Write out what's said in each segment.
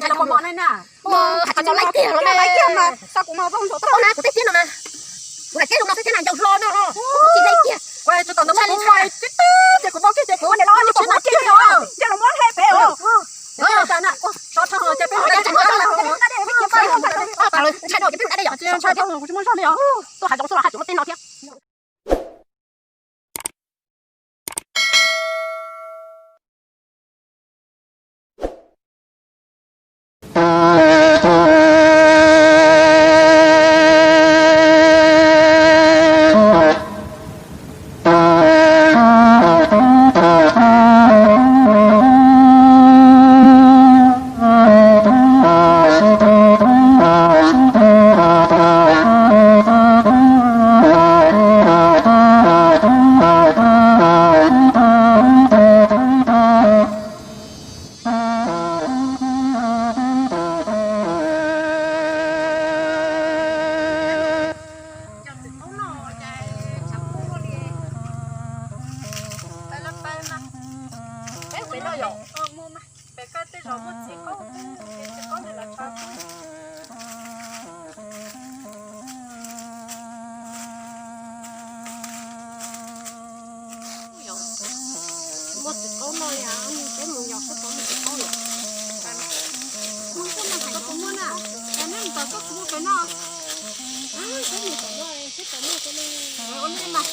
Ntshai los mos mos na. Hais tsis tau laiv kiag los na. Kuv na kuv tej tiab no na, kuv hais tiab zoo no xwb thiab na, ncaus hlo no los kuv tsis laiv kiag. Tsis tau ntawd muab kuv fais tib tib ces kuv npau kiag ces kuv ua niam los ua niam pom kuv kiag li os. Ncaus los muab hle pem os. Ntshai no ces peb ntshai no ces peb ntshai li os. Tuaj hav zoov xwb los haj tseem muaj tej no thiab. Muaj txiv qaub no yom, peb mus yos sab tod muaj txiv qaub yom. Kuv kuj nag hais koj puas muaj na, es neb mus tom koj kuv muaj pem no. Peb mus tom no, peb tom no, ua nej mas.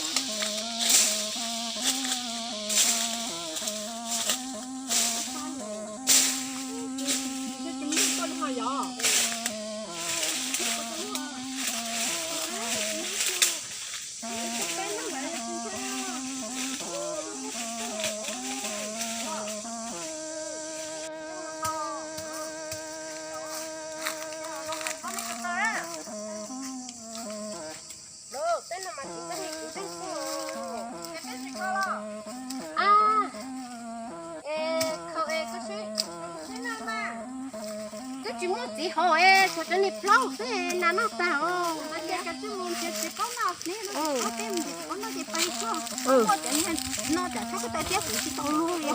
Twb tsis muaj txiv hos es tshuav cov niag plaub xwb, nas noj tag os. Txiv qaub no, txiv qaub no ces pais tso. Muaj cov niag no tsam tshab koj tais tiab kuv tsis tau lub li.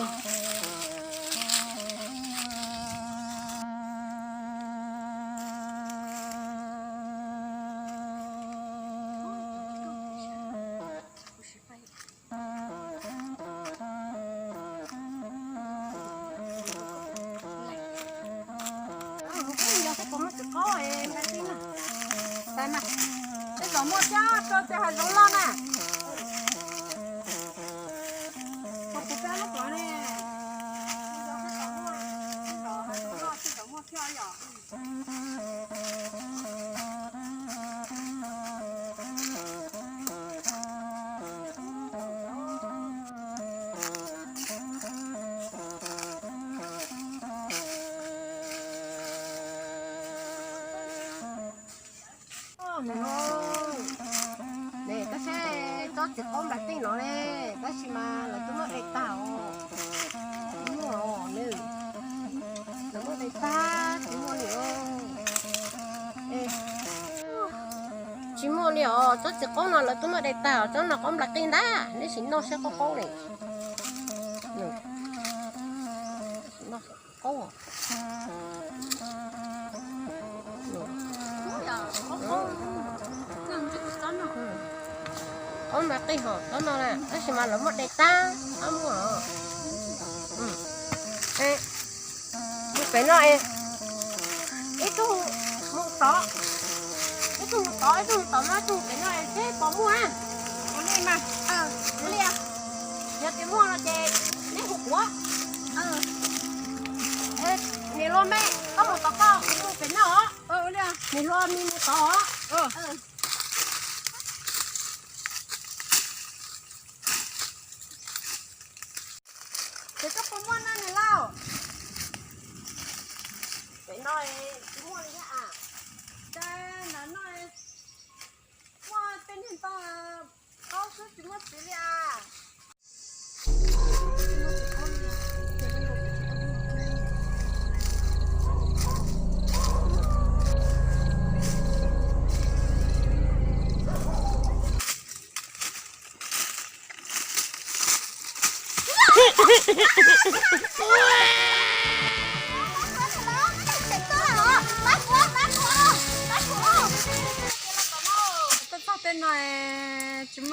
Yog tej puas muaj txiv qaub, tej zaum muaj thiab, rau tej hav zoov loj na. Kuv peb lub qhov ne, muaj thiab yom. Ne, koj saib tsob txiv qaub nplas tej no ne, tab sis mas lawv twb muab de tag os. Muaj os, lawv muab de tag, tsis muaj li os. Tsis muaj li os, tsob txiv qaub no lawv twb muab de tag os, tsob no qaub nplas qij ntag, neb sim noj saib qaub qaub ne. Qaub, qaub nplas qij hos tsob no na, tab sis mas lawv muab de tag, qaub muaj. Mus pem no, ib tug mus tod, ib tug mus tod, ib tug mus tom no, ib tug pem no seb puas muaj na. Ua li mas, ua li, yog tias muaj no ces neb hu kuv. Niam hluas me, koj mus tom koj, kuv mus pem no os. Niam hluas me mus tod os. Ces koj puas muaj no niam lauj? Pem no tsis muaj li thiab as. Cas nram no muaj tej niag ntoo qaub xwb tsis muaj txiv li as.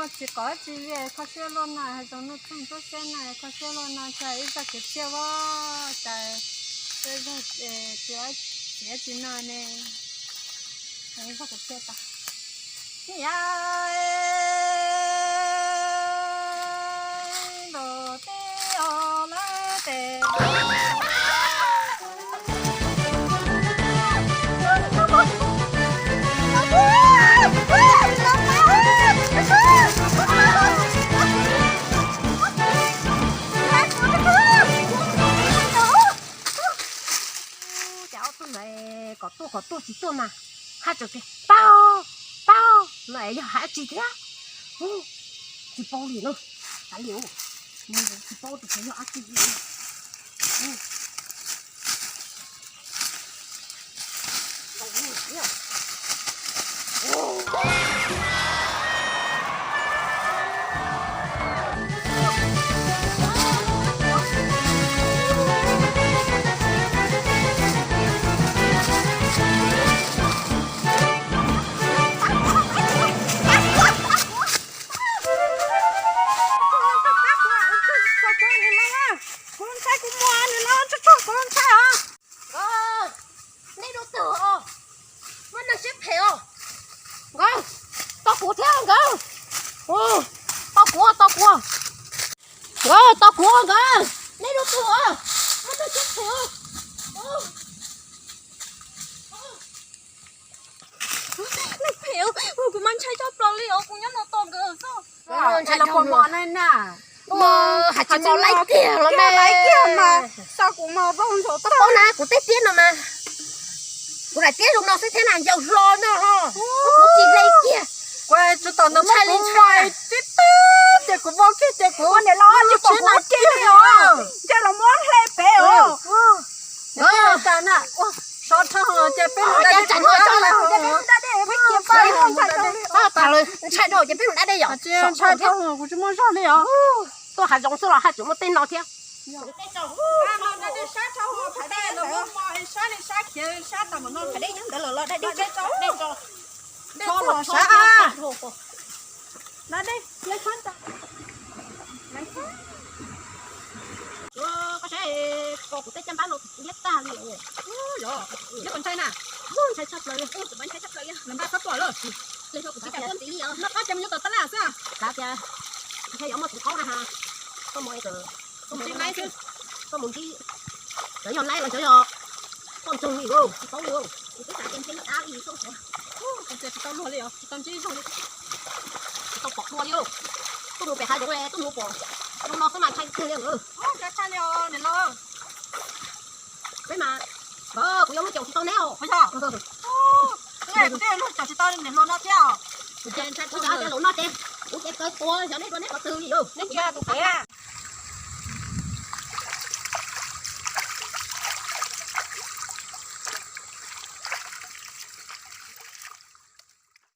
Tsis qov tsis li, kho siab luaj no, hav zoov nuj txeeg tub siab no, kho siab luaj no, tsis ib zaj kwv txhiaj vab tas, tsis txiav tsis no ne, ib zaj kwv txhiaj tas. Ntuj teb os lawm tes. Cas ob tug ntawd kom tuaj kom tuaj tsis tuaj mas, haj tseem tias, Pab, pab, no es yog dab tsi thiab? Tsis paub li no, kav liam, tsis paub tias yog dab tsi li. Kuv ntshai, kuv muaj nws los tsuj tsuag kuv ntshai os. Nkawd, nej dua twg os? Muaj neeg siab phem os. Nkawd, tos kuv thiab nkawd. Tos kuv, tos kuv. Nkawd, tos kuv nkawd. Nej dua twg os? Muaj neeg siab phem os. Neeg phem, kuv mas ntshai tshaj plaws li os, kuv nyob no tos nkawd xwb. Ntshai los puas mos na na. Hais tsis mos laib kiag los laib kiag mas. Xyov kuv mas vaub ntsaum tau na, kuv teb tiab no mas. Kuv daim tiab zoo no xwb thiab na, yau hlo no ho. Kuv tsis hle kiag. Kuv tsis tau ntawd, ntshai li ntshai. Tib tib ces kuv vaub kiag ces kuv niam los tsis pom kuv kiag li os. Ntshe los muab hle pem os. Sov dhau ces peb mus da dej. Ntshai dhau ces peb mus da dej yom. Ntshai dhau kuv tsis muaj zog li os. Tuaj hav zoov xwb los haj tseem muaj tej no thiab. Koj saib, kuv tej caj npab no liab tag li. Yog koj ntshai na, ntshai tshaj plaws li, ntshai tshaj plaws li, npaj txhob pom lawm. Noj qab ces mus yuav tom tab laj xwb. Xav tias ntshe yuav muaj tus qaub na has, koj mus, koj mus, koj mus ntsib, cov yog laib los cov yog poj ntxoog li, tsis paub li. Kuv twb xav tias ntshe noj dab li xwb. Tsis tau luag li os, tsis tau ntsib zoo li, tsis tau pom dua li. Tuaj mus pem hav zoov tuaj mus pom zoo no xwb mas ntshai kawg li. Ntshai li os niam laus. Peb mas, kuv yuav muab caum tsis tau neb os. Kuv twb luag caum tsis tau niam laus no thiab os. Kuv ces ntshai tshaj plaws, niam laus no ces kuv ces kawg tuag, xyov neb dua neb qhov twg li. Neb ntsia tus pem.